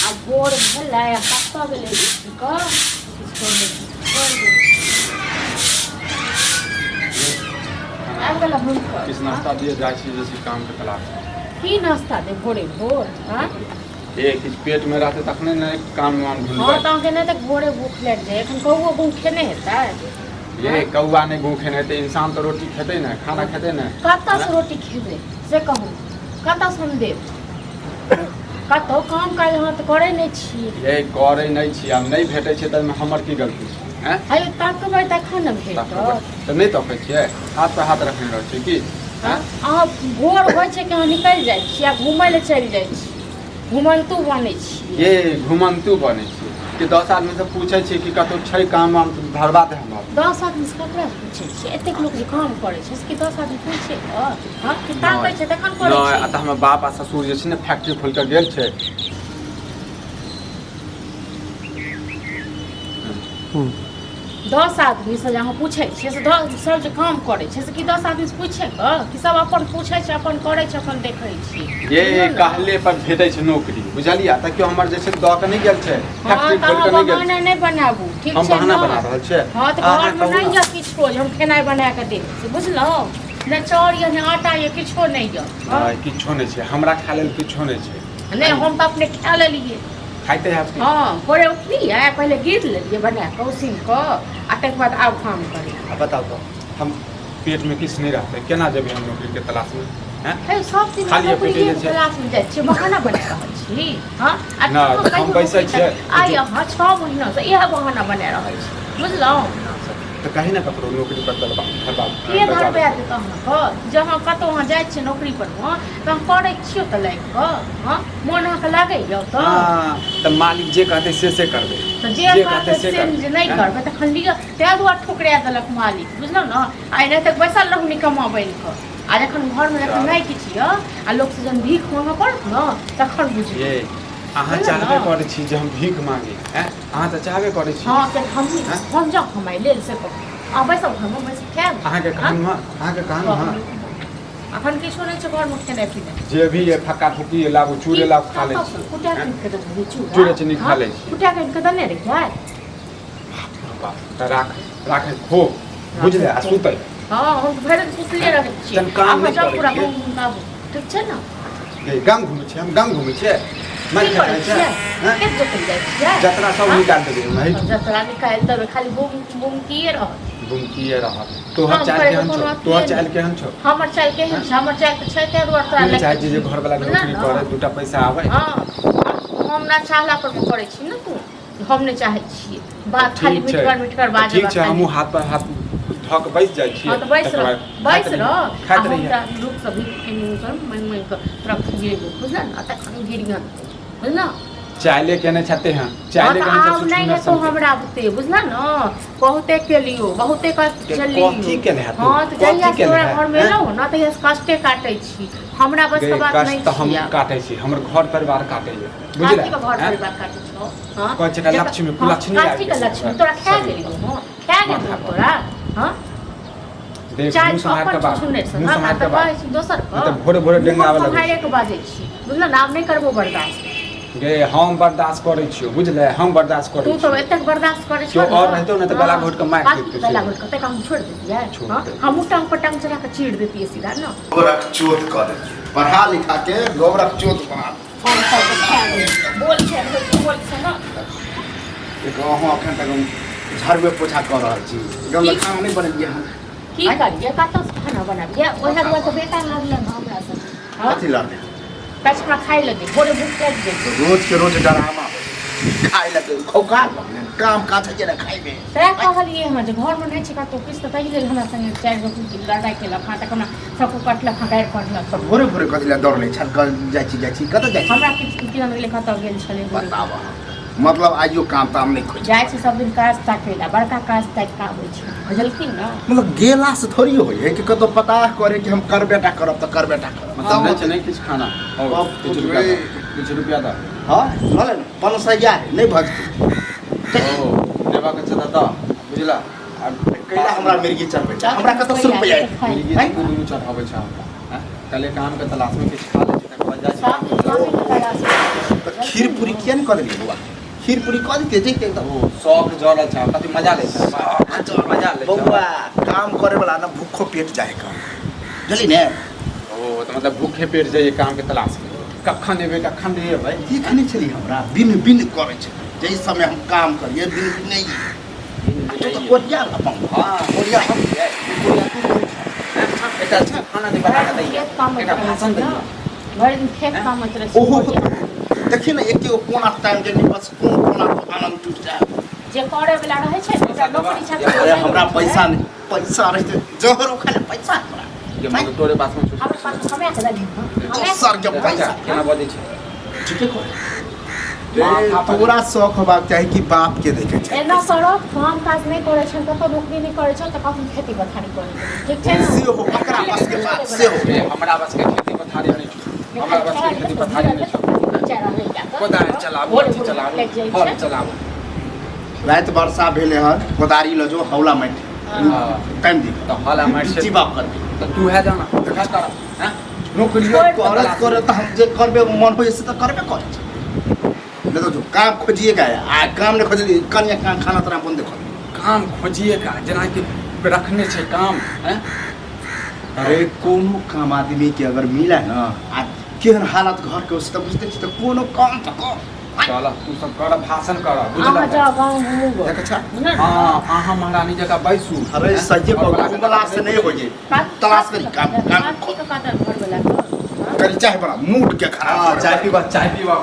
आ भोर भेलै आ कतऽ गेलै उठि कऽ किछु नहि छोड़ि देबै। आबि गेल हुनकर। किछु नाश्ता दिअ, जाइ छी जे छै कामके तलाश। की नाश्ता दे भोरे भोर? हाँ? ए किछु पेटमे रहतै तखने ने काम वाम हाँ ढूंढबै। तऽ अहाँके नहि तऽ भोरे भूख लागि जाय। एखन कौओ गूँ खेने हेतै? ये कौआ नहि भूखे हेतै, इंसान तऽ रोटी खेतै ने, खाना खेतै ने। कतऽसँ रोटी खेबै से कहू? कतऽसँ हम देब? कतहु काम काज अहाँ तऽ करै नहि छी। ये करै नहि छी, आब नहि भेटै छै तऽ हमर की गलती छै? हैं? अरे तकबै तखन ने भेटत। तऽ नहि तकै छियै? हाथ पर हाथ रखने रहै छियै की? हैं? अहाँ भोर होइ छै कि अहाँ निकलि जाइ छी आ घुमय लए चलि जाइ छी, घुमन्तू बनै छी। ये घुमन्तू बनै छी कि 10 आदमी से पूछै छियै कि कतहु छै काम वाम तऽ धरबा दे हमरा। 10 आदमीसँ ककरा पूछै छियै? एतेक लोक जे काम करै छै से कि 10 आदमी पूछे कऽ? हँ, कि ताकै छै तखन करै नहि छै? आ तऽ हमर बाप आ ससुर जे छै ने फैक्ट्री खोलि कऽ गेल छै। 10 आदमीसँ जे अहाँ पूछै छियै से 10 सब जे काम करै छै से कि 10 आदमीसँ पूछे कऽ कि सब अपन पूछै छै, अपन करै छै, अपन देखै छै? ये बुझलियै ने? कहले पर भेटै छै नौकरी, बुझलियै? तऽ केओ हमर जे छै दऽ कऽ नहि गेल छै। हँ फैक्ट्री तऽ खोलि अहाँ कऽ नहि गेल बहाना छै। नहि बनाबू, ठीक हम छै बहाना ने? बना रहल छियै? हँ तऽ अहाँ घरमे कहू नहि ने। यऽ किछो जे हम खेनाइ बना कऽ देब से, बुझलहुँ? नहि चाउर यऽ, नहि आटा यऽ, किछो नहि यऽ। हँ? नहि, किछो नहि छै हमरा खाय लेल, किछो नहि छै। नहि, हम तऽ अपने खा लेलियै। खाइते हैब की? हँ, भोरे उठलियै, पहिले गिर लेलियै बना कऽ, उसीन कऽ, आ तकर बाद आब काम करै। आ बताउ तऽ हम पेटमे किछु नहि रहतै, केना जेबै हम नौकरीके तलाशमे? हैं? हे, सब दिन खाली नौकरिये पेटे जे के छै। तलाशमे जाइ छियै, बहाना बना रहल छी। हँ, आ नहि, कहियो हम बैसै नौकरी छियै। आइ अहाँ 6 महीनासँ इएह बहाना बना रहल छी, बुझलहुँ? तऽ कही ने ककरो नौकरी पर दलबा धरबा के लगवा धरबा देतै। देत अहाँके? जे अहाँ कतहु अहाँ जाइ छियै नौकरी पर मे तऽ अहाँ करै छियौ तऽ लागि कऽ? हँ, मोन अहाँके लागैए ओतऽ? हँ, तऽ मालिक जे कहतै से से करबै। तऽ जे जे कहतै से करबै। जे नहि हैं? करबै तखन लिअ, ताहि दुआरे ठुकरा देलक मालिक, बुझलहुँ ने? आइ नहि तक बैसल रहू निकम्मा बनि कऽ, आ जखन घरमे जखन नहि किछु यऽ आ लोकसँ जहन भीख मांगऽ पड़त ने तखन बुझबै। ये अहाँ बुझलहुँ चाहबे ने? करै छी जे हम भीख मांगी? हैं? अहाँ तऽ चाहबे करै छी। हँ, किया हम हैं? हम जाउ कमाइ लेल से कहू? आ बैसल घरमे बैसल खायब? अहाँके हँ? कहलहुँ हँ, अहाँके कहलहुँ हँ। अखन किछो नहि छै घरमे खेनाइ पिनाइ। जे भी ये फक्का फुक्की ये लाबू, चूड़े लाबू, खा लै छी। कुटा कऽ के देबै चूड़ा? चूड़े चीनी खा लै छी। कुटा कऽ के देने रहियै। बाप, तऽ राख राख, खो, बुझले? आ सुतै। हँ, हम तऽ भरि दिन सुतले रहै छी। तहन काम अहाँ नहि जाउ करै पूरा छियै? गाँव घुमाबू, ठीक छै ने? गे, गाम घुमै छियै हम? गाम घुमै छियै? मारि की खाइ करै छै छियै? हैं? खेत जोतै जाइ छियै? जतरा सब हँ? निकालि देबै हम एहिठाम। जतरा निकालि देबै, खाली बुम बुम किए रहत? बुमकिए रहत। तोहर काम चालि करैके केहन कोनो छौ? अथिये तोहर नहि। चालि केहन छौ? हमर चालि केहन छै? हमर चालि तऽ छै, ताहि दुआरे तोरा तू लए चाहै छी जे घरवला बुझलह नौकरी ने? करे, दूटा पैसा आबै। हँ, हम ना चाहला पर करै छी ने, तू हम नहि चाहै छियै बात खाली ठीक छै मिठगर मिठगर तऽ बाजै। ठीक छै, हमहूँ हाथ पर हाथ धऽ कऽ बैस जाइ छियै। हँ तऽ बैस तकर रह, बाद बैस खाइत रह। रहियै, आ खाइत हम रहियै। तोरा लोकसँ भी माँगि माँगि कऽ तोरा खुएबो, बुझलह ने? आ तखन गिरियन, बुझलह? चाइले केने छते हन। हँ चाइले तऽ केने आब छै। नहि हेतौ हमरा बुते, बुझलह ने? बहुते केलियो, बहुते कष्ट के चलियो। कथी केने है तू? हँ तऽ जहिया कथी से केने तोरा है, घरमे हैं? एलहुँ ने तहिया से कष्टे काटै छी, हमरा बस गे के बात नहि कष्ट तऽ हम छी आब। काटै छी, हमर घर परिवार काटैए, बुझले? काकी के घर हैं? परिवार काटै छौ? हँ, कहै छै कि लक्ष्मी, हँ, कुलक्ष्मी आबि काकी के गेलै लक्ष्मी हमरा तोरा खा शरीर गेलियौ? पर। हँ, खा गेलियौ माथा पर। तोरा? हँ, देख, चाय मुँह सम्हारि अपन कऽ बाज, छुछुन्नर सन मुँह हमरा सम्हारि तऽ कऽ बाज। कहै छी दोसर नहि तऽ भोरे भोरे डेंग आबऽ लगै सम्हारे के बाजै छी, बुझल ने? आब नहि करबो बर्दाश्त। गे, हम बर्दाश्त करै छियौ, बुझले? हम बर्दाश्त करै तू तो छियौ। एतेक बर्दाश्त करै केओ छौ और रहितौ ने तऽ गला घोंटि कऽ मारि काकी दैतौ गला से। घोटि कऽ तक हम छोड़ि देतियै? छोड़ि हँ देतियै। हमहूँ टांग पर टांग चढ़ा कऽ चीर देतियै सीधा ने। गोबरक चोत कऽ देलियै, पढ़ा लिखा के गोबरक चोत बना देलियै। हम सबके खा गेल बोल छै, बोल छै ने। एक अहाँ एखन तक हम झाड़ुए पोछा कऽ रहल छी, एकदम की? खाना नहि बनेलियै हन। की करियै? कतऽसँ खाना बनाबियै? ओएह दुआरे तऽ बेटा लागल हमरा से। हँ, कथी लड़तै? कहै छै हमरा खाइ लए दे, भोरे भूख लागि जाइ। रोज के रोज डरामा होइ छै। खाय लए दे, खौकार भऽ गेलै, काम काज छै ने खायमे। तैं कहलियै हँ जे घरमे नहि छै कतहु किछु, तऽ ताहि लेल हमरा संगे चारि गो लड़ाइ केलक हँ, तकर हमरा सबको कटलक हँ, गारि पढ़लक। तऽ भोरे भोरे कथी लए दौड़लै छल? जाइ छी, जाइ छी, कतऽ जाइ छी? हमरा किछु केना गेलै, कतऽ गेल छलै भोरे। बताब अहाँ। मतलब आइयो काम ताम नहि खोज? जाइ छै सब दिन काज ताकै लए, बड़का काज ताकि कऽ आबै छै, बुझलखिन ने? मतलब गेला से थोड़ी होइ है कि कतौ पता करे कि हम करबे टा करब तऽ करबे टा करब। मतलब नहि छै, नहि किछु खाना? हौ, बाप किछु रुपया रे। दऽ, किछु रुपया दऽ। हँ, लऽ ले ने, 500 है, नहि भजतै। ओ देबाक छै तऽ दऽ, बुझला? आ कैला हमरा मिर्गी चढ़बै छै? हमरा कतऽ से रुपैआ एतै? मिर्गी हैं? तू दुनू चढ़ाबै छै हमरा, हैं? कहलियै कामके तलाशमे, किछु खा लै छी, तकर बाद जाइ छी सब कामके दिन तलाशमे। कामेके तलाशमे। तऽ खीर पूरी किया नहीं कऽ देलियै बौआ? खीर पूरी कऽ देतियै जैते एकदम। ओ शौक जरल छै, कति मजा लै छै, मजा लै छै। बौआ, काम करे वाला ना भूखो पेट जाए काम, बुझली ने? ओ तऽ मतलब भूखे पेट जाइए काम के तलाश में, कखन एबै कखन नहि एबै। देखने छली हमरा बिन बिन करै छै, जाहि समय हम काम करियै बिन बिन नहि। तू तऽ कोरिया अपन। हाँ, कोरिया हम छियै, कोरिया तू छियै। एकटा अच्छा खाना नहि बना कऽ दैया, खेत काम एकटा भाषण दैया। भरि दिन खेत काम होइत रहै छै। ओहो देखिए ने, एके गो कोना टाइम जे बस कोन कोना तो आनंद टूट जाए। जे करे वाला रहै छै ने, ओकरा नौकरी चाकरी। अरे हमरा पैसा नहीं, पैसा रहते जहर उखा ले पैसा हमरा। जे मगर तोरे पास में हमरा पास कमा के देलही दोसर के पैसा। केना बजै छै? ठीके कह, तोरा शौक होबाक चाही कि बाप के देखे छै। एना करब, काम काज नहि करै छै, कतौ नौकरी नहि करै छै, तऽ कखन खेती पथारी करै छै, ठीक छै ने? से हो ओकरा बस के बात से हो। ए, हमरा बस के खेती पथारी नहि छै, हमरा बस के खेती पथारी नहि छै। कोदारि चलाबू, अथी चलाबू, हल चलाबू। राति वर्षा भेले हन, कोदारी लऽ जो, हौला माटि टाइम दी। तऽ हल आ माटि से जीवा करबे। तऽ तू है जाना है कर हैं नौकरी। करत करत तऽ हम जे करबे मन होइ से तऽ करबे करै छै। नहीं तो जो काम खोजिए का है, आ काम नहीं खोजली कनिया का खाना तोरा बंद कर। काम खोजिए का, जेनाकि रखने छै काम हैं। अरे कोनो काम आदमी के अगर मिला ना, आ केहन हालत घर के से तऽ बुझते छी, तऽ कोनो काम तऽ कर। चल, तू सब कर भाषण कर। अहाँ बुझल जाओ गाँव घुमू गो। देख अच्छा। हाँ, अहाँ महारानी जकाँ बैसू। अरे सही और कहू, घुमला से नहीं हो जाए। तलाश करी काम, काम घर वाला करी चाहे बड़ा मूड के खराब। हाँ, चाय पीबा, चाय पीबा।